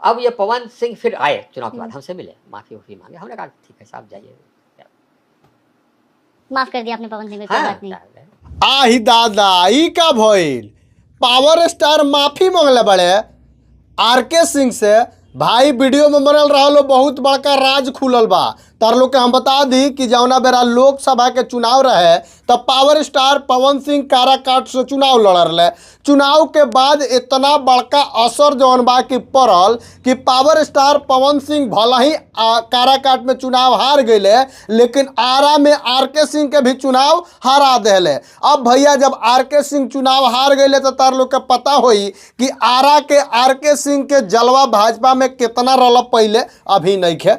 अब ये पवन सिंह फिर आए चुनाव के बाद, हमसे मिले, माफी उफी मांगे। हमने कहा ठीक है साहब, जाइए। माफ कर दिया आपने पवन सिंह को, कोई हाँ, बात नहीं। क्या है? आही दादा, ई का भइल? पावर स्टार माफी मांगले बड़े आर के सिंह से। भाई, वीडियो में बनल रहल हो, बहुत बड़का राज खुलल बा। तार लोग के हम बता दी कि जौना बेरा लोकसभा के चुनाव रहे, तब पावर स्टार पवन सिंह काराकाट से चुनाव लड़ रहे। चुनाव के बाद इतना बड़का असर जौन बा कि पड़ल कि पावर स्टार पवन सिंह भले ही काराकाट में चुनाव हार गए, लेकिन आरा में आर के सिंह के भी चुनाव हरा दिले। अब भैया, जब आर के सिंह चुनाव हार गए, तो तार लोग के पता होई कि आरा के आर के सिंह के जलवा भाजपा में कितना रल पहले, अभी नहीं खे।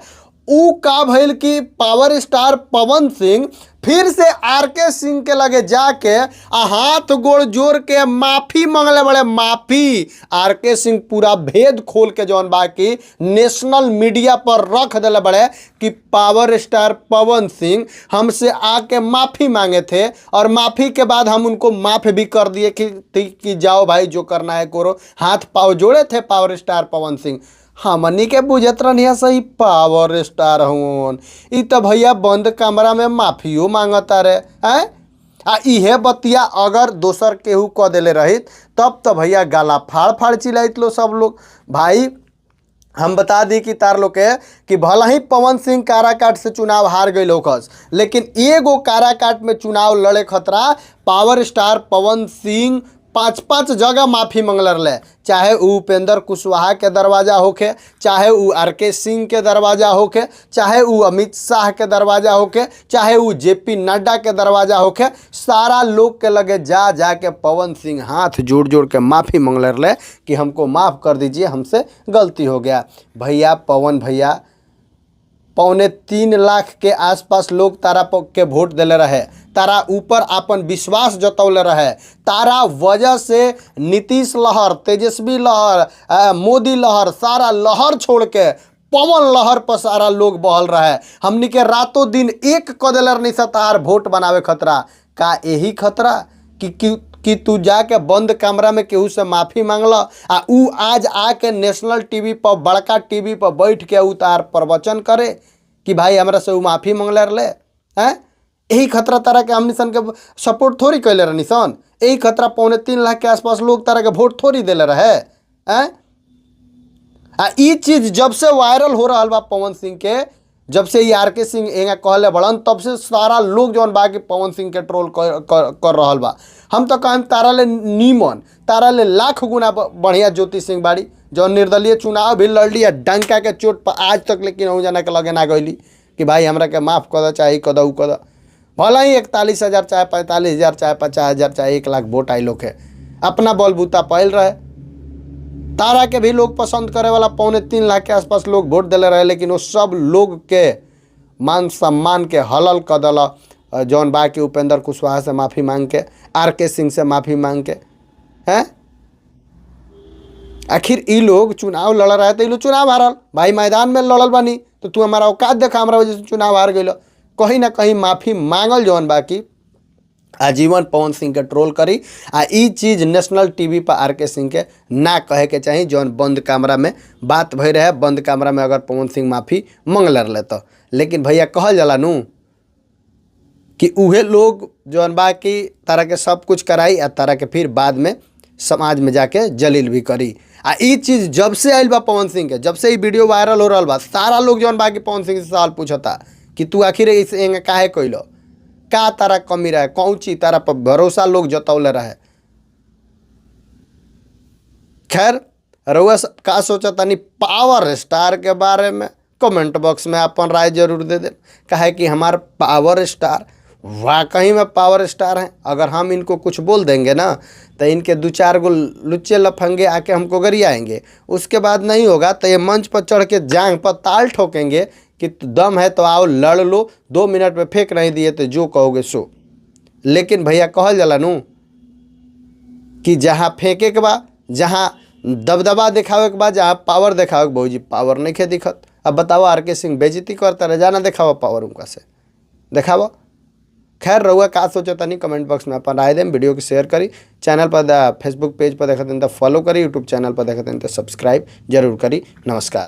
ऊ का भइल कि पावर स्टार पवन सिंह फिर से आर के सिंह के लगे जाके आ हाथ गोड़ जोड़ के माफी मांगले बड़े, माफी। आर के सिंह पूरा भेद खोल के जौन बाकी नेशनल मीडिया पर रख दिले बड़े कि पावर स्टार पवन सिंह हमसे आके माफी मांगे थे और माफी के बाद हम उनको माफ भी कर दिए कि जाओ भाई, जो करना है करो। हाथ पाव जोड़े थे पावर स्टार पवन सिंह। हमनी के बुझत रहनिया सही पावर स्टार हून, ई त भैया बंद कमरा में माफियो मांगता रे हैं। आ इहे बतिया अगर दोसर केहू क देले रहित, तब तो भैया गला फाड़ फाड़ चिल्लाइत लो सब लोग। भाई, हम बता दी कि तार लोग के कि भले ही पवन सिंह काराकाट से चुनाव हार गए होखस, लेकिन एगो काराकाट में चुनाव लड़े खतरा पावर स्टार पवन सिंह पाँच पाँच जगह माफी मंगल रहे। चाहे उ उपेंद्र कुशवाहा के दरवाजा होखे, चाहे उ आर के सिंह के दरवाजा होखे, चाहे उ अमित शाह के दरवाजा होखे, चाहे उ जे पी नड्डा के दरवाजा होखे, सारा लोग के लगे जा जा के पवन सिंह हाथ जोड़ जोड़ के माफ़ी मंगल रहे कि हमको माफ़ कर दीजिए, हमसे गलती हो गया। भैया, पवन भैया, 2.75 लाख के आसपास लोग तारा के वोट दिले रहे, तारा ऊपर अपन विश्वास जतौले रहे। तारा वजह से नीतीश लहर, तेजस्वी लहर, मोदी लहर, सारा लहर छोड़ के पवन लहर पर सारा लोग बहल रहे। हमनी के रातों दिन एक क देले रहनी तार वोट बनावे खतरा। का यही खतरा कि तू जाके बंद कमरा में केहू से माफ़ी मांगल आ ऊ आज आके नेशनल टीवी पर, बड़का टीवी पर बैठ के ऊ तार प्रवचन करे कि भाई, हमरा से ऊ माफ़ी मांगले रहले हैं? यही खतरा तारा के हमनी सन के सपोर्ट थोड़ी कैले रहनी सन? यही खतरा 2.75 लाख के आसपास लोग तारा के वोट थोड़ी देले रहे हैं? आ ई चीज जब से वायरल हो रहा बा पवन सिंह के, जब से ई आर के सिंह एंगा कहले बड़न, तब से सारा लोग जौन बा कि पवन सिंह के ट्रोल कर रहल बा। हम तो कहम तारा ले नीमन, तारा ले लाख गुना बढ़िया ज्योति सिंह बाड़ी, जौन निर्दलीय चुनाव भी लड़ली आ डंका के चोट पर आज तक लेकिन हो जाना के लगे ना गईली कि भाई, हमरा के माफ़ कर दो, चाहे कद ऊ कद। भले ही 41,000, चाहे 45,000, चाहे 50,000, चाहे 1 लाख वोट आई लोग के, अपना बलबूता पैल रहे। तारा के भी लोग पसंद करे वाला 2.75 लाख के आसपास लोग वोट दिले रहे, लेकिन वो सब लोग के मान सम्मान के हलल क दल जौन बा कि उपेंद्र कुशवाहा से माफ़ी मांग के, आर के सिंह से माफ़ी मांग के हैं। आखिर ई लोग चुनाव लड़ रहे थे, ई लोग चुनाव हारल। भाई, मैदान में लड़ल बानी तो तू हमारा औकात देखा, हमारा वजह से चुनाव हार गइल। कहीं ना कहीं माफ़ी मांगल जौन बाकी आजीवन पवन सिंह के ट्रोल करी। आ ई चीज़ नेशनल टीवी पर आर के सिंह के ना कहे के चाही, जौन बंद कमरा में बात भई रहे। बंद कमरा में अगर पवन सिंह माफ़ी मंगल रहे तो। लेकिन भैया, कहल जाला नू कि उहे लोग जौन बा कि तारा के सब कुछ कराई आ तारा के फिर बाद में समाज में जाके जलील भी करी। आ ई चीज़ जब से आइल बा पवन सिंह के, जब से ई वीडियो वायरल हो रहल बा, सारा लोग जौन बा कि पवन सिंह से सवाल पूछता कि तू आखिर इस एंगा काहे कइलो? का तारा कमी रहे? कौन चीज तारा पर भरोसा लोग जतौले रहे? खैर, रउआ सब का सोचतानी पावर स्टार के बारे में? कमेंट बॉक्स में अपन राय जरूर दे दे। काहे कि हमार पावर स्टार वाकई में पावर स्टार हैं। अगर हम इनको कुछ बोल देंगे ना, तो इनके दो चार गो लुच्चे लफंगे आके हमको गरियाएंगे। उसके बाद नहीं होगा तो ये मंच पर चढ़ के जांघ पर ताल ठोकेंगे कि दम है तो आओ, लड़ लो, 2 मिनट में फेंक नहीं दिए तो जो कहोगे सो। लेकिन भैया, कहल जाला नू कि जहाँ फेंके के बा, जहाँ दबदबा दिखावे के बा, जहाँ पावर दिखावे के बा, पावर नहीं खे दिखत। अब बताओ, आर के सिंह बेइज्जती करता रहे, जाना दिखावा पावर उनका से दिखावा। खैर रउआ का सोचतानी कमेंट बॉक्स में अपन राय देम, वीडियो के शेयर करी, चैनल पर फेसबुक पेज पर देखत तो फॉलो करी, यूट्यूब चैनल पर देखत तो सब्सक्राइब जरूर करी। नमस्कार।